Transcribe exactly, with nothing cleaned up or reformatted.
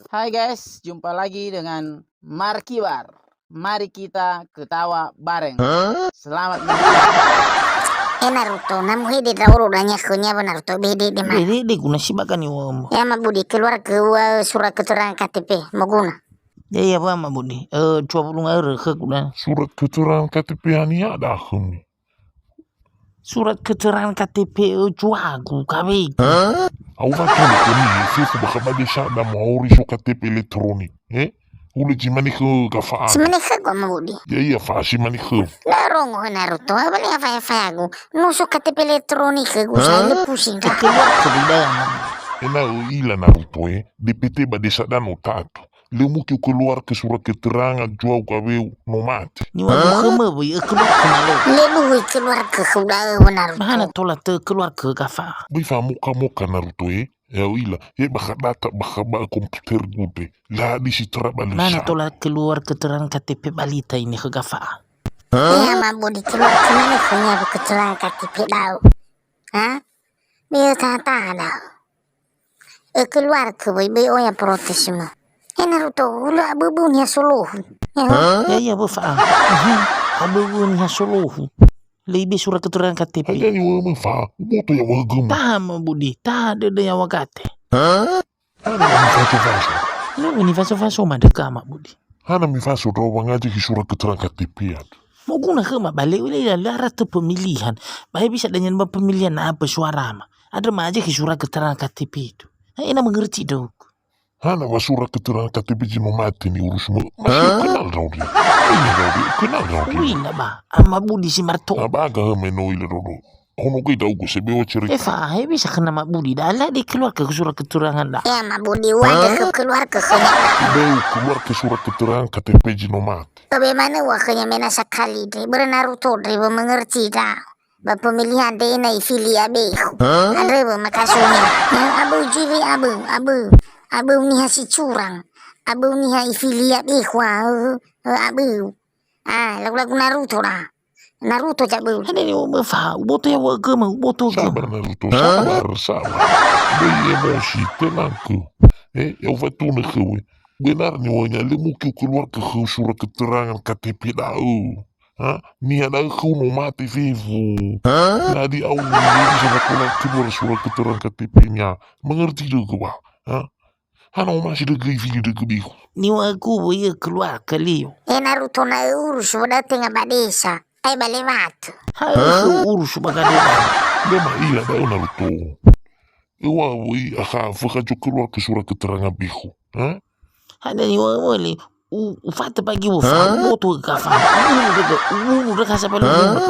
Hai guys, jumpa lagi dengan Markibar. Mari kita ketawa bareng. Selamat menonton. Eh, Naruto, na muhede ndra'oro dania khönia wa Naruto, behede de ma. Behede guna si bakani wa. Ya, Ama Budi, keluar ke wa surat keterangan K T P, moguna. Ya, ya, wa Ama Budi. Eh, cua pulung aur khögu dan. Surat keterangan K T P hania da khömi? Surat keterangan K T P, eh, cuagu, kawegu. Au wa tole khömi, fefu bakha ba desa da maori so K T P elektronik, eh? Hulö zi mane khö gafa'a. Si mane khögu, Ama Budi. Ya, iya, fa, si mane khö. Na rongo Naruto, ha bali ha faya-fayagu. No so K T P elektronik khögu, saya le pusing ka. Keluar ke bidaya, Ama Budi. Ena'ö ila Naruto, eh. D P T ba desa da no ta'atu. Lö muke ukeluarke surat keterangan cuagu kaweu no mate. Niwa khömö wöi ökeluarke malo. Le luhu ikeluarke khöu da'ö wa Naruto. Mahana tola tö keluarke gafa'a. Böi famoka-moka Naruto, eh. Ya u'ila, he bakha data bakha ba komputer gute. Ladi si tera ba lisa. Mana tola keluar keterangan K T P balita ini khö gafa'a? Ya, Ama Budi, keluar kemana khönia bu keterangan K T P da'ö? Ha? Böi taha-taha da'ö. Ökeluarke wöi, böi oya protes mö. He Naruto, hulö aböbö niha solohu. Ya. Ya, ya, böi fa'a. Aböbö niha solohu. Lö ibe surat keterangan K T P. Hadia niŵa'ömö fa, uboto ya'u'ögömö. Taha Ama Budi, taha dödö ya'ugate. Hana wa mifaso-faso? Lö wa nifaso-faso ma dökö Ama Budi. Hana mifaso ndra'o wangajö hi surat keterangan K T P andrö. Moguna khöma ba lö u'ila lö ara tö pemilihan. Ba he bisa danyan ba pemilihan apa suarama. Andrö ma'ajö hi surat keterangan K T P itu. He, na mengerti ndra'ugö. Hana wa surat keterangan K T P zi no mate ni'urusumö. Masih kenal ndra'o nde. Iya ndra'o nde, kenal ndra'o nde. U'ila ba, Ama Budi si marto'ö. Na ba aga hö me no u'ila ndra'o nde. Ono göi ndra'ugö sebö'ö cerita. Efa, he bisa khöna Ama Budi da, la dikeluarke surat keterangan da. Ya, Ama Budi, wa dökö keluarke khönia da. Böi ukeluarke surat keterangan K T P zi no mate. Öbe manö wa khönia me na sakali nde, börö Naruto nde, wa mengerti da. Ba pemilihan dena ifili abehu. Andrö wa makasunia. Ya, aböu jiwi aböu, aböu. Aböu niha si curang. Aböu niha ifili abehu, ah, eh, eh, aböu. Ah, lagu-lagu Naruto da. Naruto zaböu. Hana niŵa'ömö fa, uboto ya'ugömö, uboto gömö. Sabar Naruto, sabar, sabar. Böi emosi, tenang khö. Eh, ya'u fatunö khöu, eh. Benar niŵa'önia, lö muke ukeluarke khöu surat keterangan K T P da'ö. Ha? Niha da'ö khöu no mate fefu. Ladi au ni bisa bakha keluar surat keterangan K T P-nia. Mengerti ndra'ugö ba? Ha? Hana omasi ndra'ugö ifili ndra'ugö behu. Niŵa'ögu wöi ökeluarke lio. Eh, Naruto, na ö'urus wa da'ö tenga ba desa. Ae ba lewat. Ha, ö'urus ba gadewa. Lö ma'ila da'ö Naruto. Öŵa'ö wöi akha fökha zökeluarke surat keterangan behu. Ha? Hana niŵa'ömö le, u-, ufatö pagi ufa, uboto gafa. Ubuhu dödö, ubuhu dödö, ha, sabali ubuhu.